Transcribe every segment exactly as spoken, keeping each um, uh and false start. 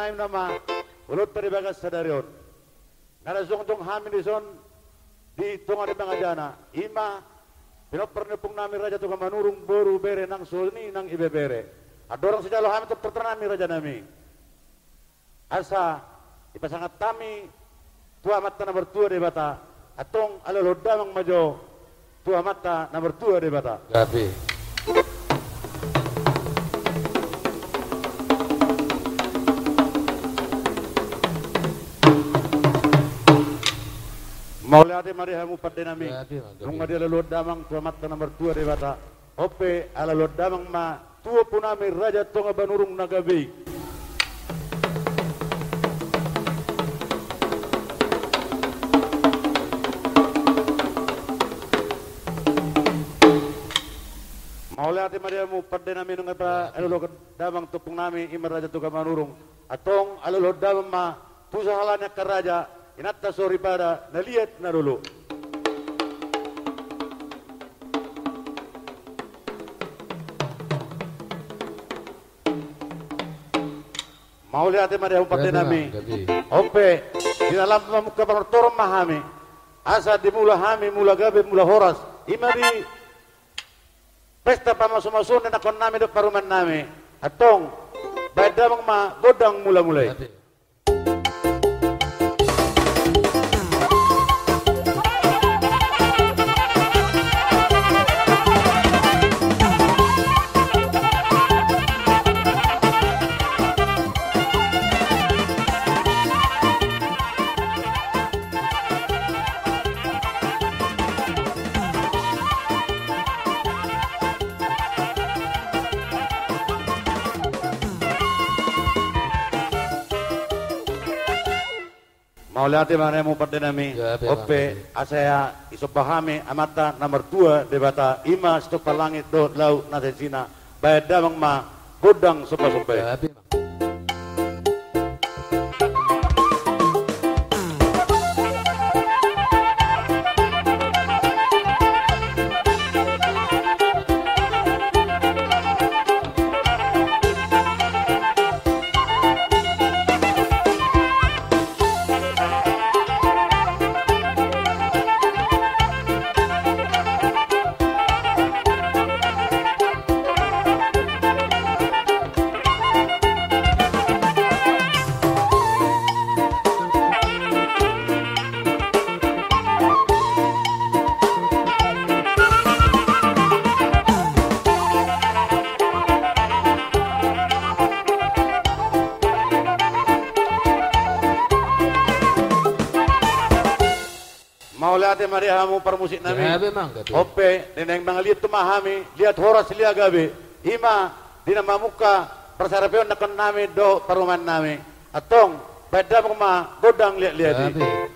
Nai nama ulutta di bagas sadari on. Nada jongjong hami dison di tonga deba ngajana, ima pinoper ni opung nami Raja Toga Manurung, boru bere nang soni nang ibebere. Adorang sijalo hami tu pertenami raja nami. Asa ipasangat kami tu Amanta na mertua Debata, atong alu-alu damang majo tu Amanta na mertua Debata. Gabe. Mauliate mari hamu pande nami. Gabe, gabe. Nunga dia lalo damang tu Amanta na mertua Debata. Ope alu-alu damang ma tu opung nami Raja Tonga Banurung Nagabe. Mauliate mari hamu pande nami nunga dia lalo damang tu opung nami ima Raja Tonga Banurung. Atong alu-alu damang ma tu sahalana karaja, inanta soripada, na liat na lolo. Mauliate mari hamu pande nami. Ope, di dalam pemuka pertortoren ma hami. Asa dimula hami, mula gabe, mula horas. Ima di pesta pamasu-masu nakon nami dohot paruman nami. Atong, bain damang ma godang mula-mulai. Mauliate mari hamu pande nami. Ope, asa ia isomba hami Amanta na mertua Debata, ima si tumpah langit dohot lau nasa isina, bain damang ma godang somba-sombai. Mauliate mari hamu parmusik nami. Ope, nina enda liat tu ma hami, liat horas lia gabe. Ima, dina mamuka persarapeon nakon nami dohot paruman nami. Atong, bain damang ma godang liat-liati.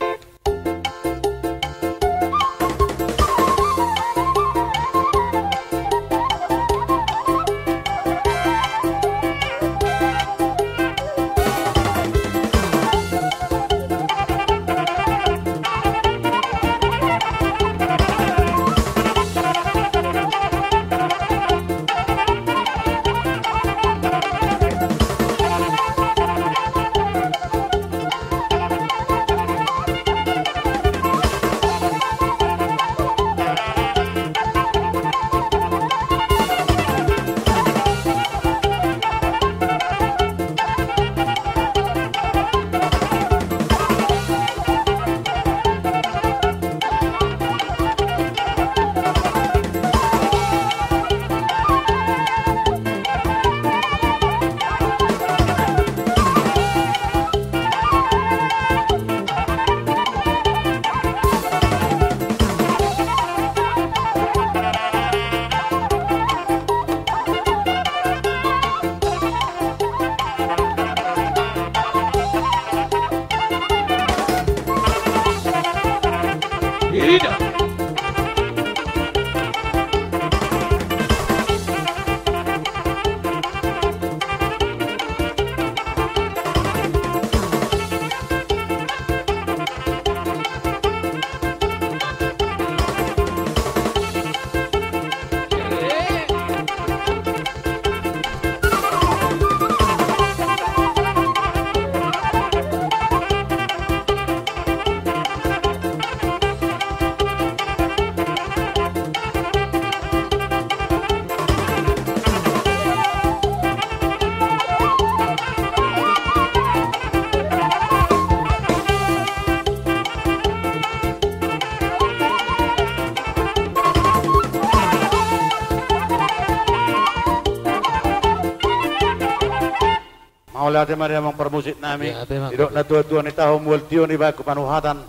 Mauliate Maria mangpermusik nami. Gabe, mang, didokna gabe. Tua-tua ni tahu mual tio ni baku panuhatan.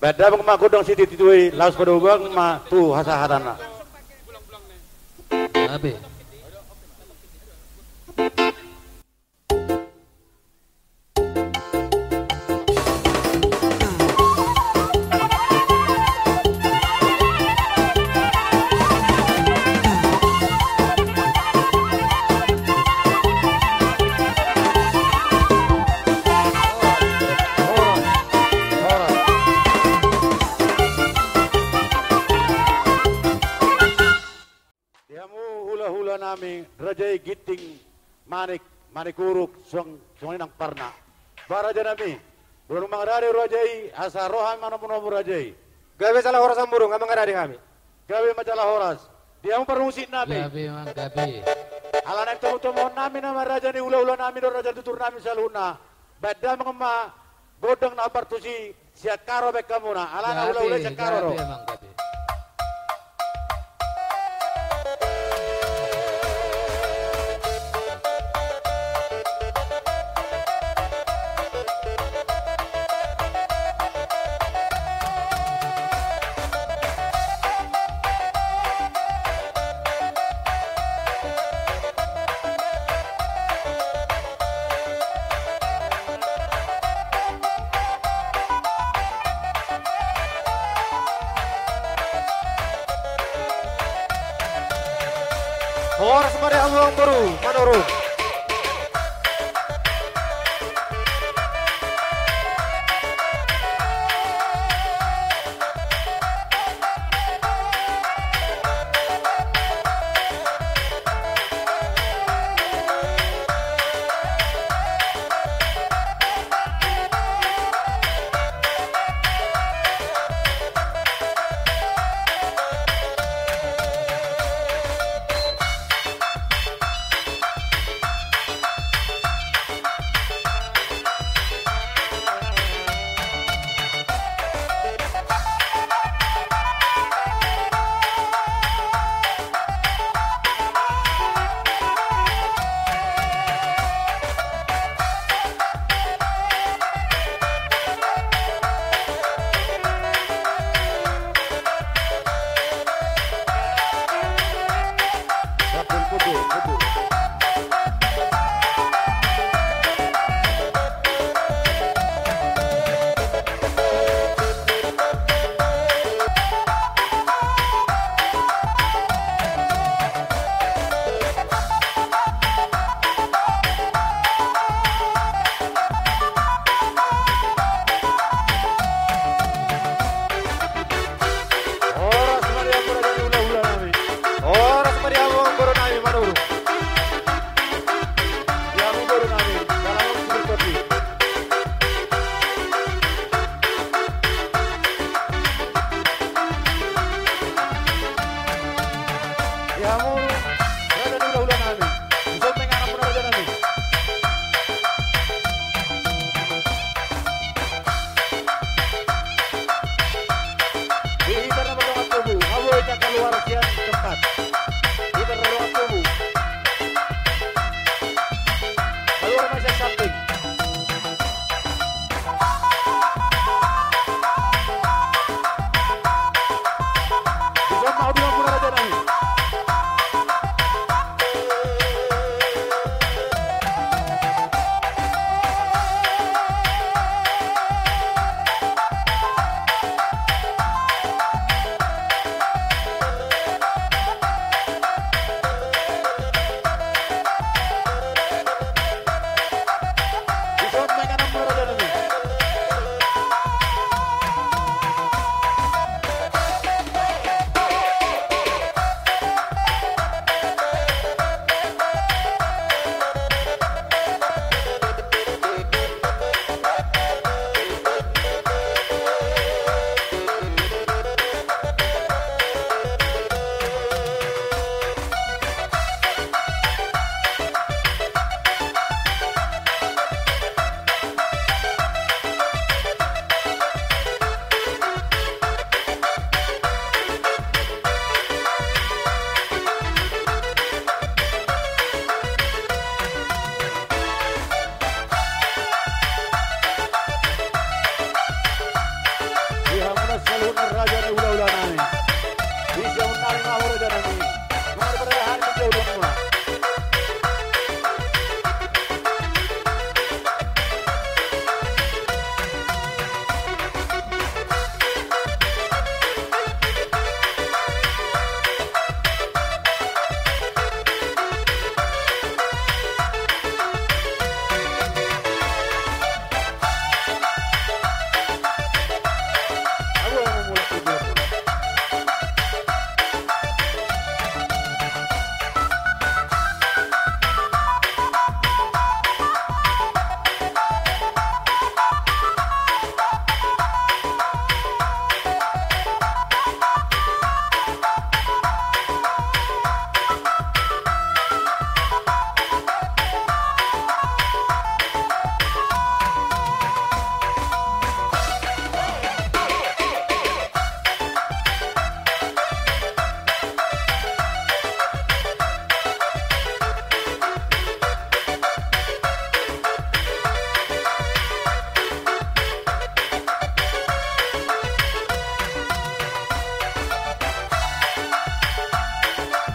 Bada bang ma godang siti titui, laus pada ubang ma tu hasa hatanna. Gabe. Dihamu hula-hula nami, Raja i Ginting Manik, Manik Uruk, Suang, Suang Inang Parna. Ba raja nami, belum mangarari raja i, asa roh ami manomu-nomu raja i. Gabe salah horas amburu, nggak mangarari kami. Gabe majalah horas. Dihamu permusik nami. Gabe mang gabe. Alana temu-temu nami nama raja ni hula-hula nami do raja tutur nami saluhna. Bada mengema godang na partusi. Siakaro baik kamuna, alana gabe, hula-hula siakaro ro. Gabe, emang gabe. Horas mari Ambuang Beru, Manurung.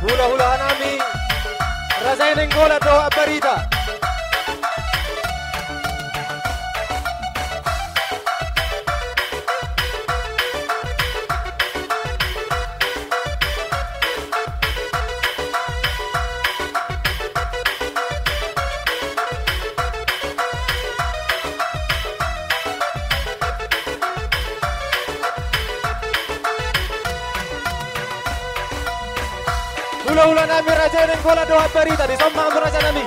Hula-hula nami, Raja Eneng Gola dohot barita. Hula-hula nami Raja Eneng Gola dohot barita, disomba Raja nami.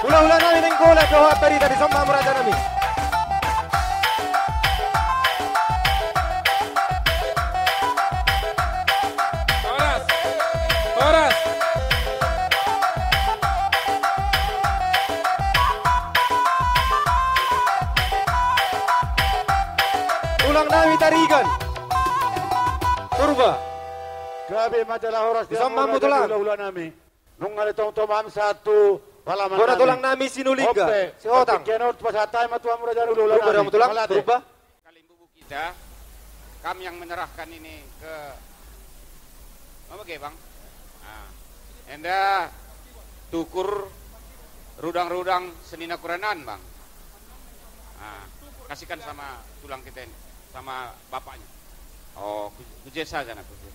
Hula-hula nami Eneng Gola dohot barita, disomba Raja nami. Horas. Horas. Tulang nami Tarigan. Purba. Gabe majalah horas. Disomba Tulang. Hula-hula nami. Nunga le tong-tong am satu palaman. Guna nami. Tulang nami Sinulingga. Ope. Sihotang. Tapi kenot pasatai matuam Raja Ulu Purba, nami. Tulang, Malate. Purba. Kalimbubu kita, kam yang menyerahkan ini ke mama ge, Bang? Nah, enda tukur rudang-rudang senina kuranan, Bang. Nah, kasihkan sama tulang kita ini, sama bapaknya. Oh, ku, ku je saja, nak, ku je.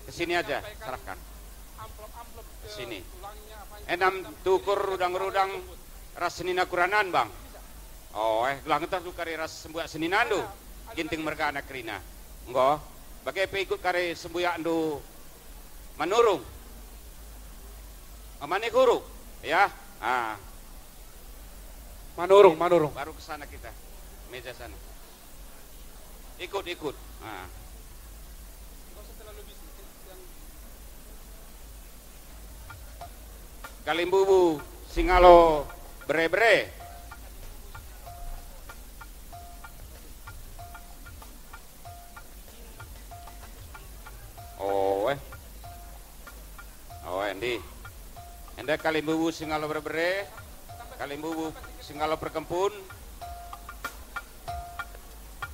Ke sini aja, serahkan. Ke sini. Enam tukur rudang-rudang ras senina kuranan, Bang. Oh, eh, gelah ngentah tu kari ras sembuyak seninandu. Ginting mergana kerina. Enggo, bage pe ikut kari sembuyakndu Manurung. Amane guru, ya. Ah. Manurung, Manurung. Baru ke sana kita. Meja sana. Ikut, ikut. Ah. Kalimbubu Singalo bere-bere. Oh, eh. Oh, eh, ndi? Enda kalimbubu Singalo bere-bere, kalimbubu Singalo perkempun,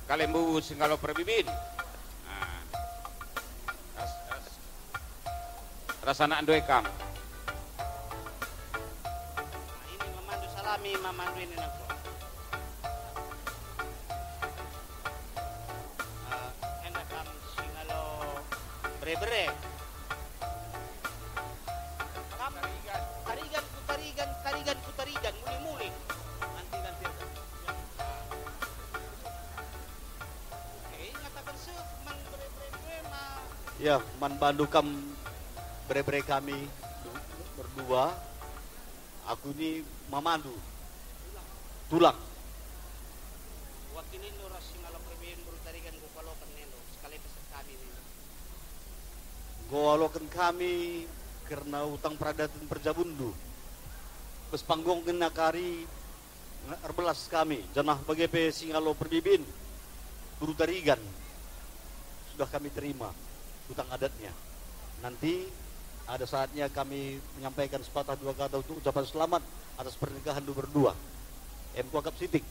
kalimbubu Singalo perbibin. Nah. Ras, ras. Ras anakndu e kam. Ini mamandu salami, mamandu ini nangko. Eh, enda kam Singalo bere-bere. Kam Tarigan, ku Tarigan, Tarigan, ku Tarigan, muli-muli. Nanti, nanti. Eh, ngataken seh man bere-bere e ma. Ya, man bandu kam bere-bere kami du-, berdua. Aku ini mamandu. Tulang. Wakilindu ras Singalo perbibin beru Tarigan enggo kualoken enda, sekali pesan kami enda. Enggo aloken kami kerna utang peradaten perjabunndu. Bas panggung ngena kari erbelas kami, janah bage pe Singalo perbibin, beru Tarigan, sudah kami terima utang adatnya. Nanti ada saatnya kami menyampaikan sepatah dua kata untuk ucapan selamat atas pernikahan berdua. Em kuakap sitik.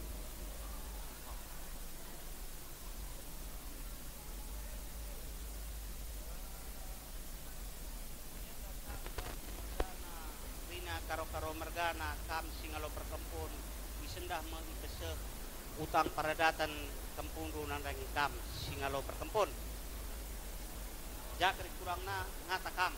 Kerina karo-karo mergana kam Singalo perkempun, isendah me ipeseh utang peradaten kempundu nandangi kam Singalo perkempun. Ja kari kurangna ngata kam.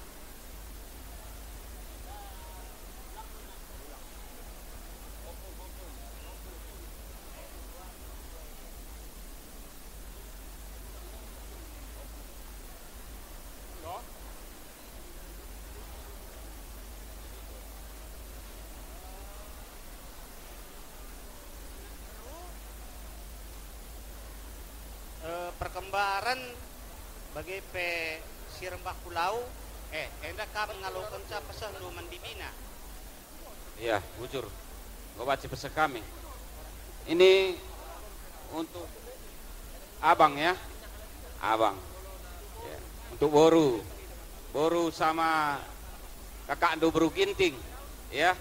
Eh, perkembaran bage pe si rembah pulau, eh, enda kam ngalokenca pesehndu man bibina. Iya, bujur. Enggo banci pesen kami. Ini untuk abang ya. Abang. Ya. Untuk boru. Boru sama kakakndu beru Ginting. Ya.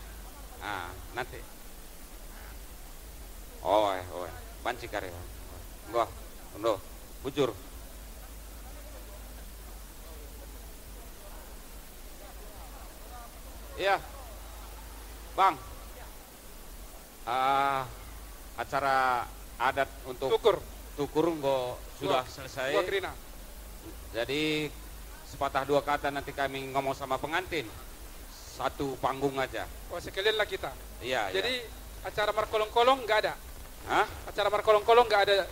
Ah, nanti. Oh, eh, oh, eh. Banci kari. Enggo, enggo. Bujur. Iya. Bang. Ah, acara adat untuk tukur. Tukur enggo sudah selesai. Enggo kerina. Jadi, sepatah dua kata nanti kami ngomong sama pengantin. Satu panggung aja. Oh, sekalian lah kita. Iya, iya. Jadi, acara markolong-kolong nggak ada? Hah? Acara markolong-kolong nggak ada?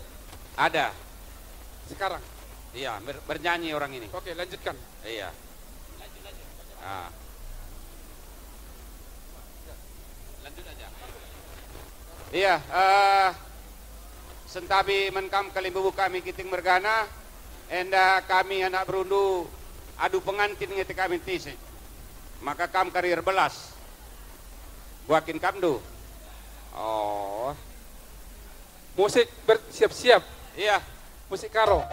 Ada. Sekarang? Iya, ber-, bernyanyi orang ini. Oke, lanjutkan. Iya. Ah. Iya, eh, sentabi man kam kalimbubu kami Ginting mergana, enda kami anak berundu adu pengantin nge te kami tisi. Maka kam kari erbelas. Buakin kamndu. Oh. Musik bersiap-siap. Iya. Musik Karo.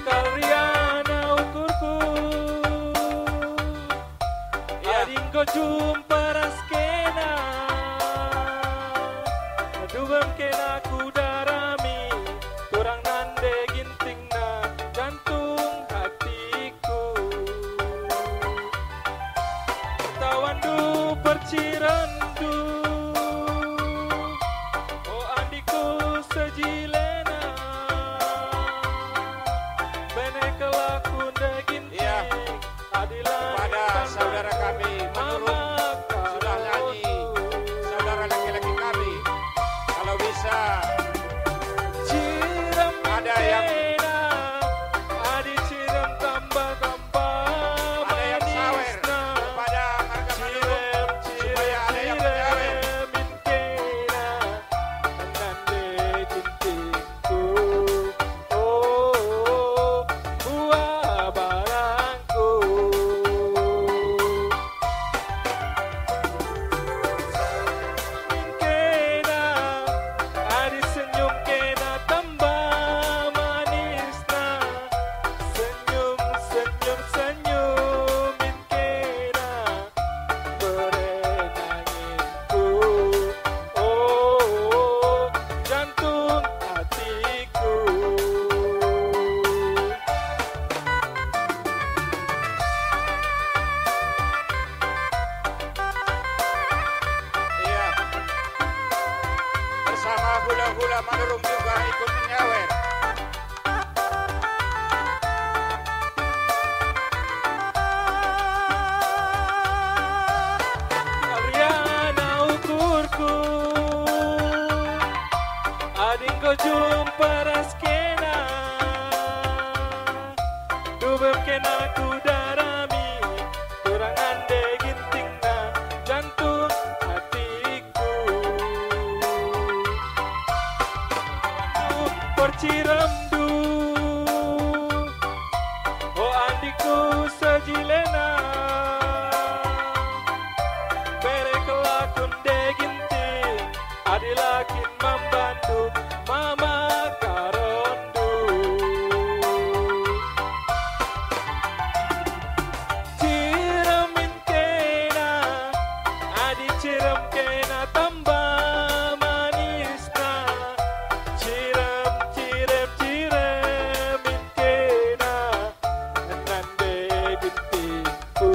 Sekaliana ukurku, iya. Adi enggo jumpa ras kena, dubem kena kudarami, turang nande Gintingna, jantung hatiku. Tawanndu percirenndu, o andiku sejilena, bene kelaku nde Ginting. Iya. Kepada saudara kami, menurut sudah nyanyi saudara laki-laki kami, kalau bisa ada yang, ada yang sawer kepada marga Manurung, supaya ada yang menyawer. Nande Gintingku, oh, buah barangku. Senyum kena, adi senyum kena tambah manisna. Senyum, senyum, senyum kena. Bere nangingku, oh, jantung hatiku. Iya. Bersama hula-hula Manurung juga ikut menyawer. Kaliana ukurku, adi enggo jumpa ras kena, dubem kena kudarami, turang nande Gintingna, jantung hatiku. Perciremndu, o andiku sejilena, bere kelaku nde Ginting, adi la kin mambandu mama karondu. Cirem min kena, adi cirem kena tambah manisna. Cirem, cirem, cirem min kena, nande Gintingku.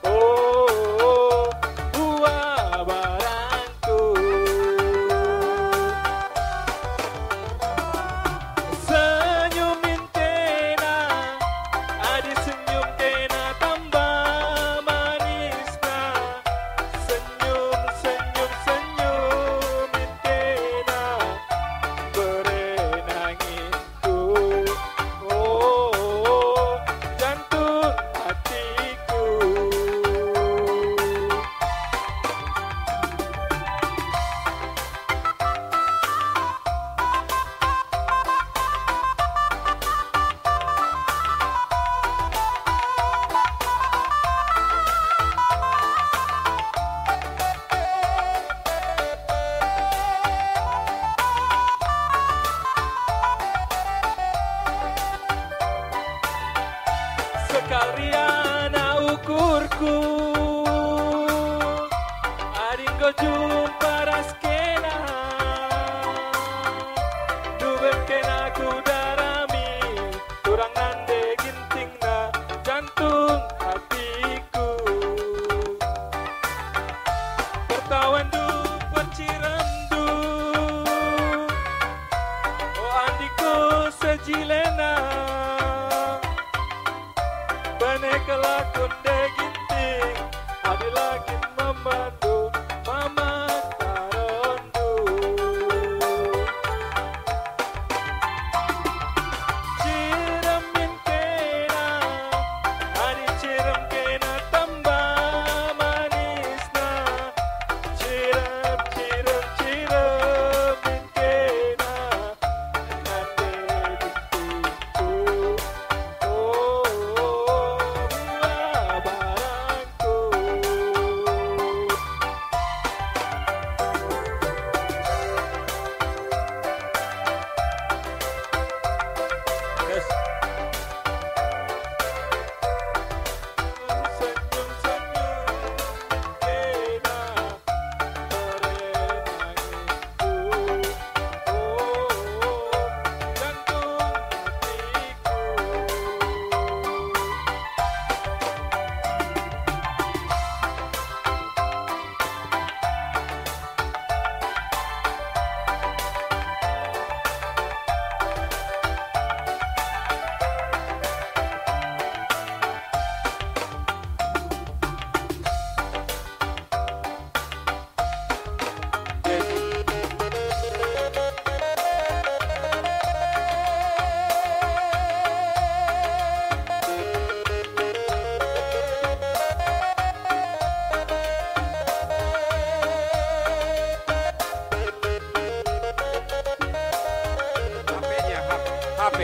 Oh, buah barangku.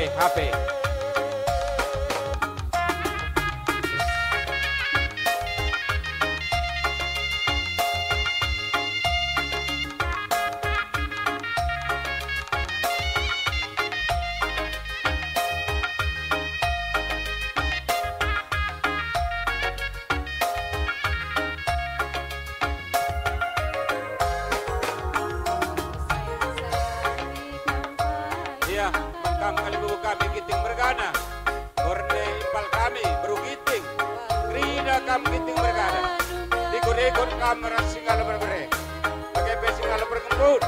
H P. Iya, mekam kalimbubu kami Ginting mergana. Korne impal kami beru Ginting. Kerina kam Ginting mergana. Ikut-ikut kam ras Singgala Berbere. Bage pe Singgala Perkempun.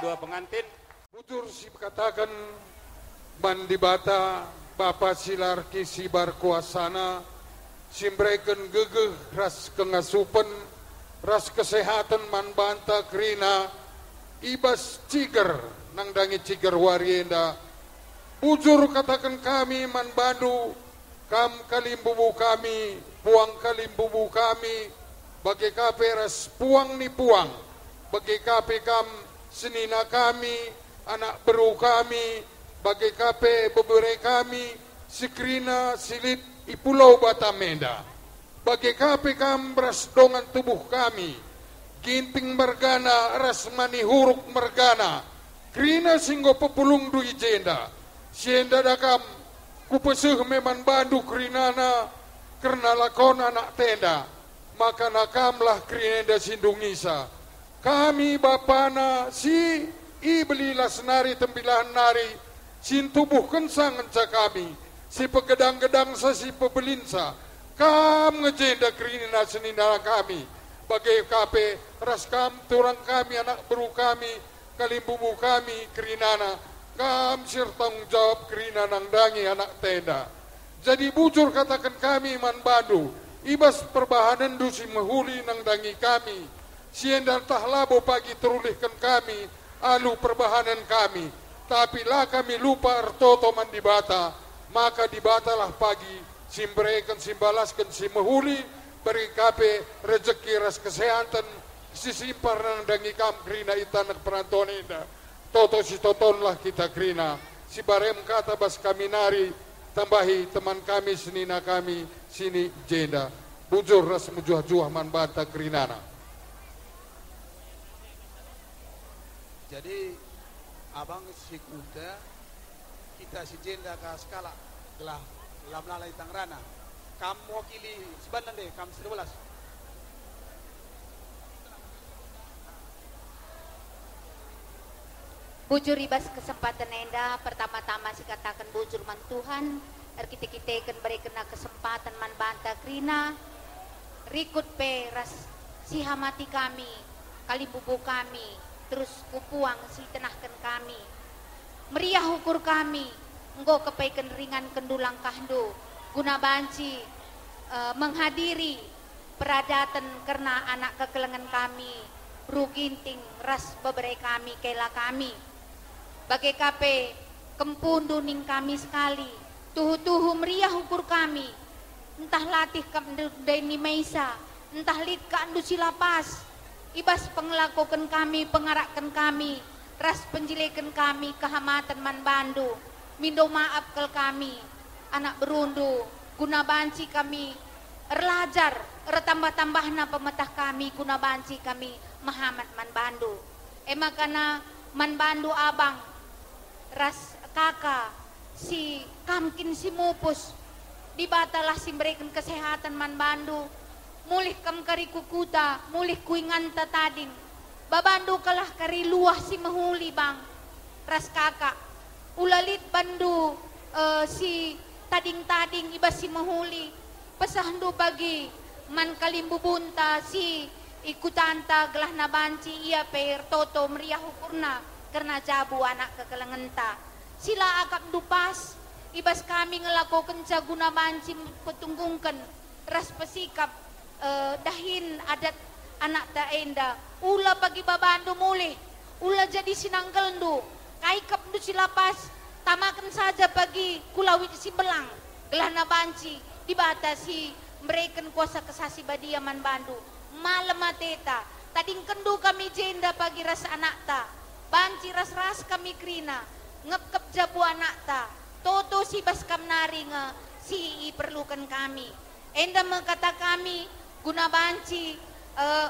Dua pengantin. Bujur si kataken man Dibata, Bapa si la erkisibar kuasana, si mbereken gegeh ras kengasupen ras kesehaten man banta kerina i bas ciger nandangi ciger wari enda. Bujur kataken kami man bandu, kam kalimbubu kami, puang kalimbubu kami, bage ka pe ras puang ni puang, bage ka pe kam senina kami, anak beru kami, bage ka pe bebere kami, si kerina si lit i Pulau Batam enda. Bage ka pe kam ras dongan tubuh kami, Ginting mergana ras Manihuruk mergana, kerina si enggo pepulungndu i jenda. Si enda da kam, kupeseh me man bandu kerinana, kerna lakona anak tenda, maka na kamlah kerina enda si ndungisa. Kami bapana si ibeli las nari tembilahen nari, si ntubuhkensa ngenca kami, si pegedang-gedangsa si pebelinsa, kam nge jenda kerina senina kami, bage ka pe ras kam turang kami, anak beru kami, kalimbubu kami kerinana, kam si ertanggung jawab kerina nandangi anak tenda. Jadi bujur kataken kami man bandu, i bas perbahanenndu si mehuli nandangi kami, si enda ntah labo pagi terulihken kami alu perbahanen kami, tapi la kami lupa ertoto man Dibata, maka Dibatalah pagi si mbereken, si mbalasken, si mehuli, bage ka pe rejeki ras kesehatan si simpar nandangi kam kerina i taneh perantauan enda. Toto si totonlah kita kerina, si barem kata bas kami nari, tambahi teman kami, senina kami, sini jenda. Bujur ras mejuah-juah man banta kerinana. Jadi, abang si kuta, kita si jenda ka sekalak, gelah lam lalai tangerana. Kam mewakili si banna nde, kam si dua belas. Bujur i bas kesempaten enda, pertama-tama sikataken bujur man Tuhan, erkite-kiteken berekenna kesempaten man banta kerina, rikut pe ras sihamati kami, kalimbubu kami, terus ku puang si itenahken kami. Meriah ukur kami, enggo kepeken ringankenndu langkahndu, guna banci, eh, menghadiri peradaten kerna anak kekelengen kami, Bru Ginting ras bebere kami, kela kami. Bage ka pe kempundu ning kami sekali, tuhu-tuhu meriah ukur kami, ntah latih kap ndu ndai ni meisa, ntah lit kap ndu si la pas, i bas pengelakoken kami, pengarakken kami, ras penjileken kami kehamaten man bandu, mindo maap kal kami, anak berundu, guna banci kami erlajar, ertambah-tambahna pemetah kami, guna banci kami mehamat man bandu. E makana man bandu abang ras kaka, si kam kin si mupus, Dibatalah si mbereken kesehaten man bandu. Mulih kam kari ku kuta, mulih ku inganta tading. Babandu kalah kari luah si mehuli, bang ras kaka. Ula lit bandu, eh, si tading-tading i bas si mehuli. Pesahndu pagi man kalimbubunta si i kutanta, gelahna banci ia pe ertoto meriah ukurna kerna jabu anak kekelengenta. Si la akapndu pas, i bas kami ngelakokenca guna banci petunggungken ras pesikap, eh, dahin adat anakta enda. Ula pagi babandu mulih, ula jadi si nangkelndu, kai kapndu si la pas, tamaken saja pagi ku lawit si mbelang, gelahna banci Dibata si mbereken kuasa Kesah Si Badia man bandu. Malem ateta, tadingkenndu kami jenda pagi ras anakta, banci ras-ras kami kerina, ngepkep jabu anakta, toto si bas kam nari nge si iperluken kami. Enda me kata kami guna banci, eh,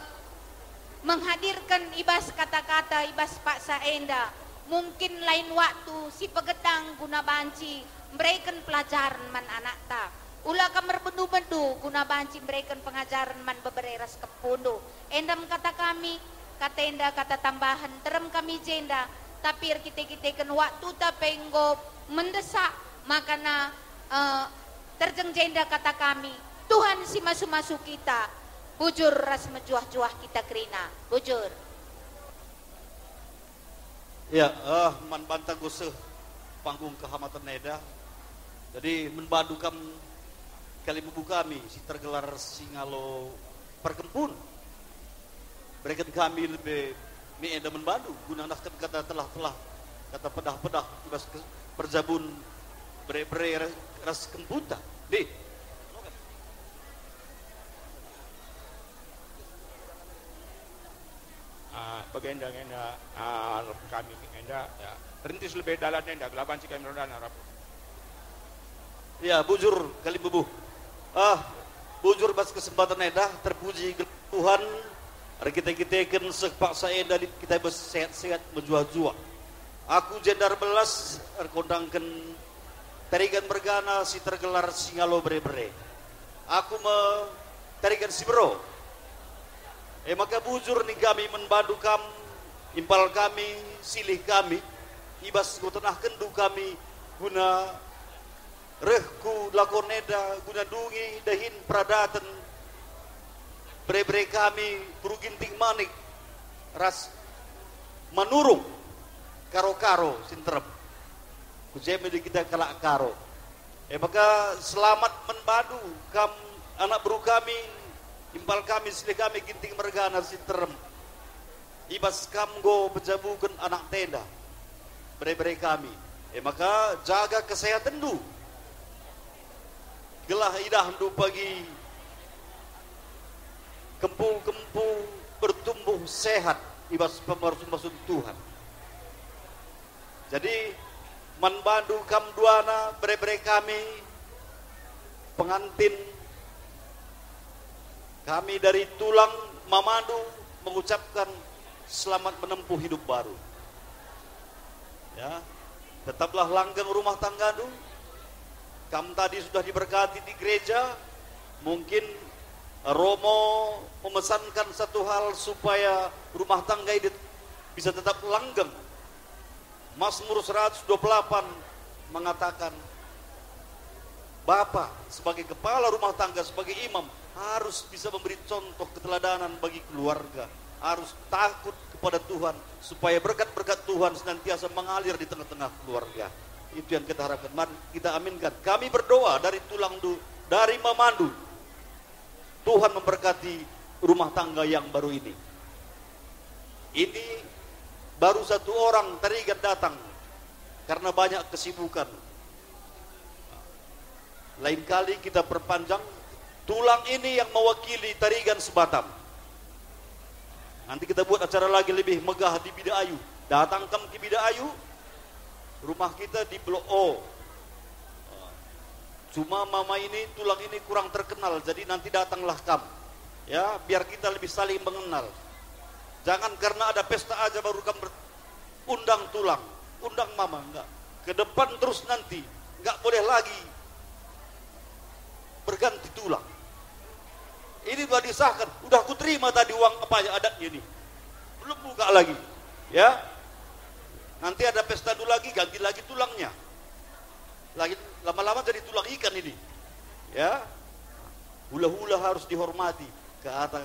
menghadirken i bas kata-kata i bas paksa enda. Mungkin lain waktu si pegedang guna banci mbereken pelajaren man anakta. Ula kam erbendu-bendu guna banci mbereken pengajaren man bebere ras kempundu. Enda me kata kami, kata enda kata tambahen, terem kami jenda, tapi erkite-kiteken waktuta pe enggo mendesak, makana, eh, terjeng jenda kata kami, Tuhan si masu-masu kita, bujur ras mejuah-juah kita kerina. Bujur. Ya, eh, man banta enggo seh panggung kehormatan enda. Jadi, man bandu kam kalimbubu kami si tergelar Singalo Perkempun. Bereken kami lebe mi enda man bandu, guna nehken kata telah-telah, kata pedah-pedah i bas ke-, perjabun bere-bere ras kempunta. Dih. Ah, bagenda nge enda, ah, kami nge enda, ya. Rintis lebe dalan enda, gelah banci kami ronda arap. Ya, bujur kalimbubu. Ah, bujur bas kesempatan enda, terpuji gelar Tuhan, erkite-kiteken seh paksa enda lit kita bas sehat-sehat mejuah-juah. Aku Jendar Belas, erkondangken Tarigan mergana si tergelar Singalo Bere-bere. Aku me Tarigan si bero. E maka bujur ning kami man bandu kam, impal kami, silih kami, i bas enggo tenahkenndu kami guna reh ku lakon enda guna ndungi dahin peradaten bere-bere kami, Beru Ginting Manik ras Manurung, Karo-Karo si nterem. Ku je me kita kalak Karo. E maka selamat man bandu, kam anak beru kami, impal kami, silih kami Ginting mergana si nterem. I bas kam enggo pejabuken anak tenda, bere-bere kami. E maka jaga kesehatenndu, gelah idahndu pagi kempu-kempu bertumbuh sehat i bas pemasu-masun Tuhan. Jadi, man bandu kam duana, bere-bere kami, pengantin, kami dari tulang mamandu mengucapkan selamat menempuh hidup baru. Ya, tetaplah langgeng rumah tanggandu. Kam tadi sudah diberkati di gereja, mungkin Romo memesankan satu hal supaya rumah tangga ini bisa tetap langgeng. Mazmur seratus dua puluh delapan mengatakan, bapa sebagai kepala rumah tangga, sebagai imam, harus bisa memberi contoh keteladanan bagi keluarga, harus takut kepada Tuhan, supaya berkat-berkat Tuhan senantiasa mengalir di tengah-tengah keluarga. Itu yang kita harapkan. Mari kita aminkan. Kami berdoa dari tulang du-, dari mamandu. Tuhan memberkati rumah tangga yang baru ini. Ini baru satu orang Tarigan datang karena banyak kesibukan. Lain kali kita perpanjang, tulang ini yang mewakili Tarigan sebatam. Nanti kita buat acara lagi lebih megah di Bida Ayu. Datang kam ke Bida Ayu, rumah kita di Blok O. Cuma mama ini, tulang ini kurang terkenal, jadi nanti datanglah kam. Ya, biar kita lebih saling mengenal. Jangan karena ada pesta aja baru kam ber-, undang tulang, undang mama, enggak. Ke depan terus nanti, enggak boleh lagi berganti tulang. Ini udah disahkan, udah kuterima tadi uang apa ya adatnya ini. Belum buka lagi. Ya. Nanti ada pesta dulu lagi, ganti lagi tulangnya. Lagi lama-lama jadi tulang ikan ini. Ya. Hula-hula harus dihormati, kata,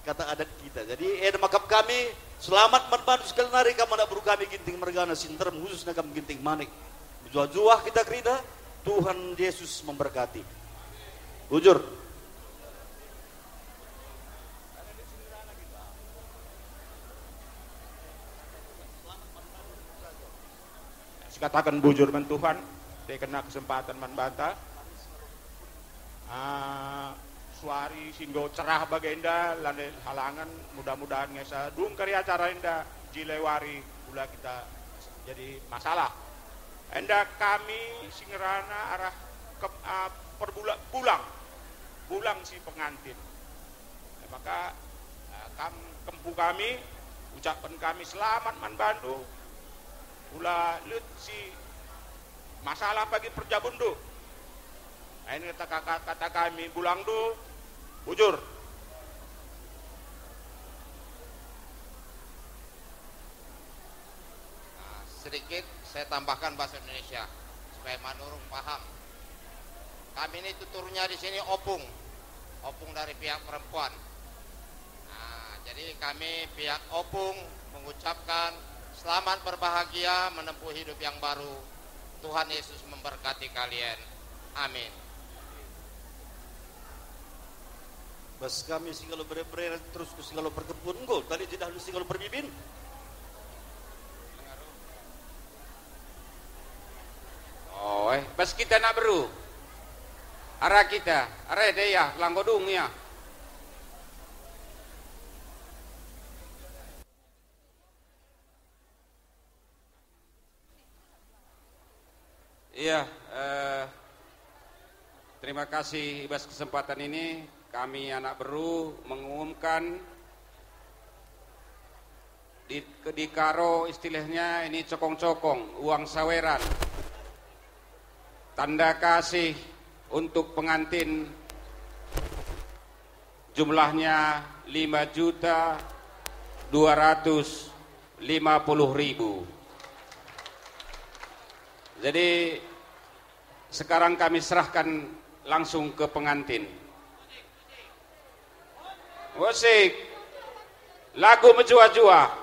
kata adat kita. Jadi, eh, makap kami, selamat man bandu sekali nari kam anak beru kami Ginting mergana si nterem, khususna kam Ginting Manik. Juah-juah kita kerina, Tuhan Yesus memberkati. Bujur. Sikataken bujur man Tuhan, te kena kesempatan man banta. Ah, suari si enggo cerah bagenda, lanai halangen, mudah-mudahan ngesa dung kari acara enda, jile wari, ula kita jadi masalah. Enda kami si ngerana arah ke, ah, perbula-, bulang, bulang si pengantin. E maka, eh, kam kempu kami, ucapen kami selamat man bandu. Ula lit si masalah pagi perjabunndu. Ain kata, kata, kata kami bulangndu, bujur. Nah, sedikit saya tambahkan bahasa Indonesia supaya Manurung paham. Kami ini tuturnya di sini opung, opung dari pihak perempuan. Nah, jadi kami pihak opung mengucapkan Selamat berbahagia menempuh hidup yang baru. Tuhan Yesus memberkati kalian. Amin. Bas kami si ngalo bere-bere terus ku si ngalo perkebun, enggo tali je dahulu si ngalo perbibin. Oh, eh, bas kita anak beru. Arah kita, arah daya, langgo dung ya. Iya, eh, terima kasih i bas kesempatan ini. Kami anak beru mengumumkan di, di Karo istilahnya ini cokong-cokong, uang saweran. Tanda kasih untuk pengantin jumlahnya lima juta dua ratus lima puluh ribu. Jadi, sekarang kami serahkan langsung ke pengantin. Musik. Lagu mejuah-juah.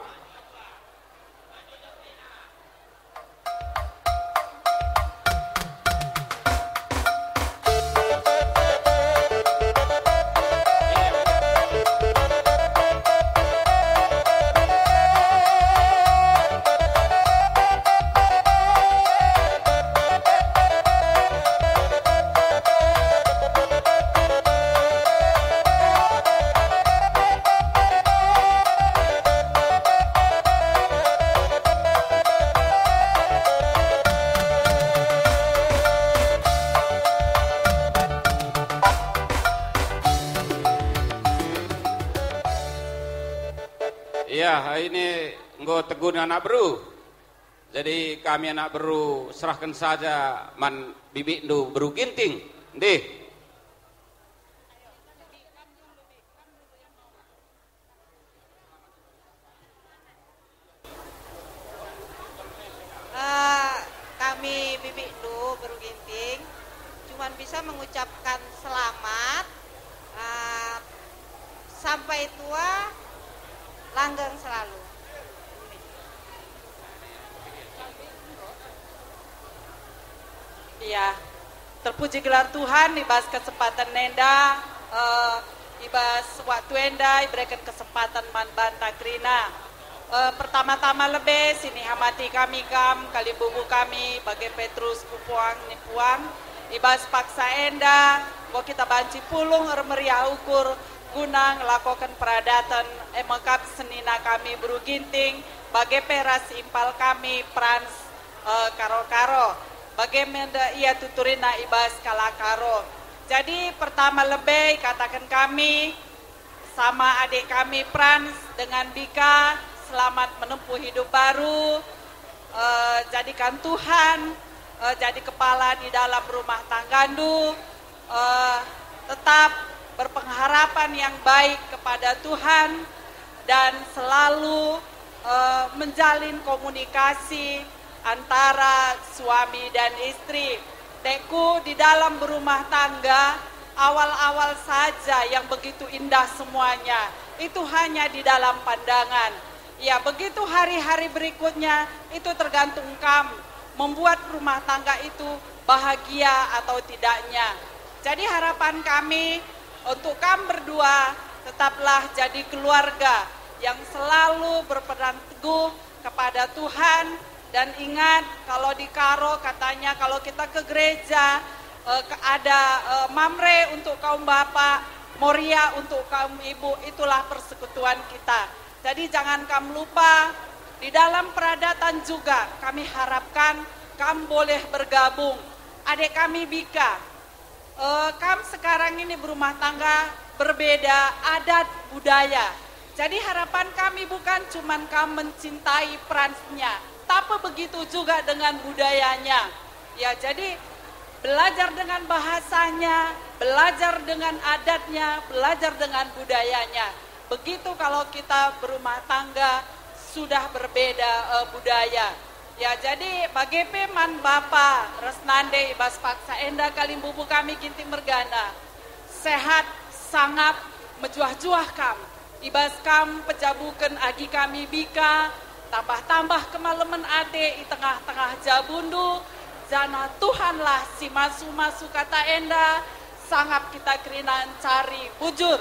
Iya, ini enggo tegun anak beru. Jadi kami anak beru serahken saja man bibikndu beru Ginting. Ndih. Eh, kami bibikndu beru Ginting cuman bisa mengucapkan selamat, eh, sampai tua langgeng selalu. Iya, terpuji gelar Tuhan, i bas kesempatan enda, eh, i bas waktu enda ibereken kesempatan man banta kerina. Eh, pertama-tama lebe sinihamati kami kam, kalimbubu kami, bage Petrus Pupuang Nipuang, i bas paksa enda, enggo kita banci pulung ermeriah ukur guna ngelakoken peradaten, e me kap senina kami beru Ginting, bage pe ras impal kami Frans, eh, Karo-Karo, bage me nde ia tuturina i bas kalak Karo. Jadi, pertama lebe ikataken kami, sama adik kami Frans dengan Bika, selamat menempuh hidup baru. Eh, jadikan Tuhan, eh, jadi kepala di dalam rumah tanggandu. Eh, tetap berpengharapan yang baik kepada Tuhan dan selalu, eh, menjalin komunikasi antara suami dan istri. Dekku, di dalam berumah tangga, awal-awal saja yang begitu indah semuanya. Itu hanya di dalam pandangan. Ya, begitu hari-hari berikutnya, itu tergantung kam membuat rumah tangga itu bahagia atau tidaknya. Jadi, harapan kami untuk kam berdua, tetaplah jadi keluarga yang selalu berpegang teguh kepada Tuhan. Dan ingat, kalau di Karo katanya, kalau kita ke gereja, eh, ke-, ada, eh, Mamre untuk kaum bapak, Moria untuk kaum ibu, itulah persekutuan kita. Jadi, jangan kam lupa, di dalam peradatan juga kami harapkan kam boleh bergabung. Adik kami Bika, eh, kam sekarang ini berumah tangga, berbeda adat budaya. Jadi, harapan kami bukan cuman kam mencintai Fransnya, tapi begitu juga dengan budayanya. Ya, jadi belajar dengan bahasanya, belajar dengan adatnya, belajar dengan budayanya. Begitu kalau kita berumah tangga sudah berbeda, eh, budaya. Ya, jadi bage pe man bapa ras nande i bas paksa enda kalimbubu kami Ginting mergana. Sehat, sangap, mejuah-juah kam. I bas kam pejabuken agi kami Bika, Tambah-tambah kemalemen ate i tengah-tengah jabundu, janah Tuhanlah si masu-masu kata enda, sangap kita kerina ncari bujur.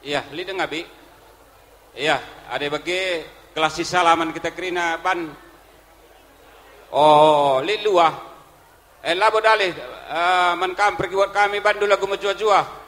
Iya, lit denga, Bi. Iya, adi bage gelah sisalamen kita kerina ban. Oh, lit luah. Eh, labo dalih, eh, man kam pergiwat kami bandu lagu mejuah-juah.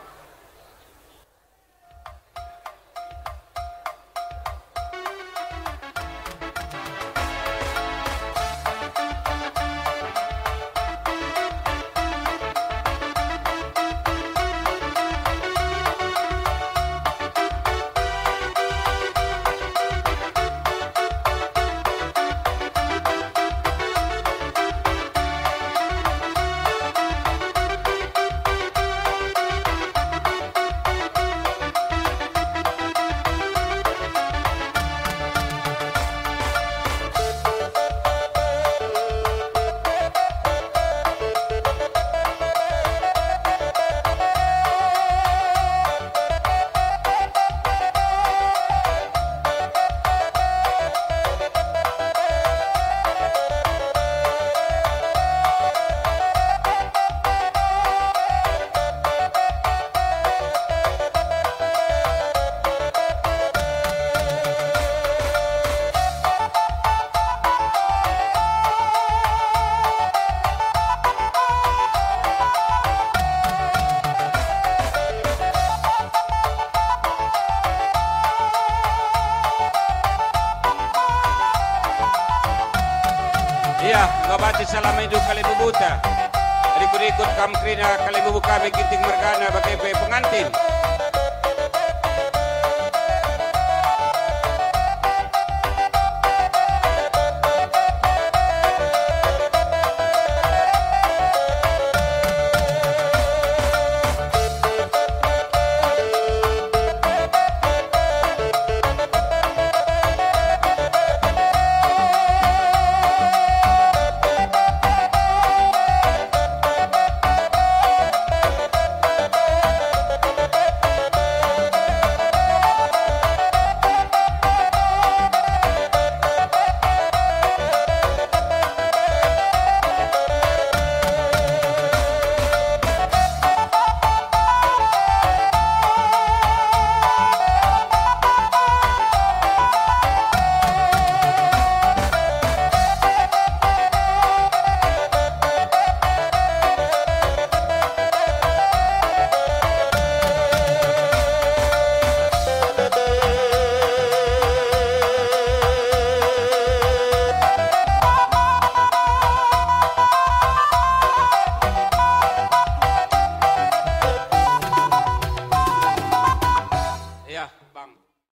Iya, enggo banci salam idup kalimbubuta. Rikut-rikut kam kerina kalimbubu kami Ginting mergana bage pe pengantin.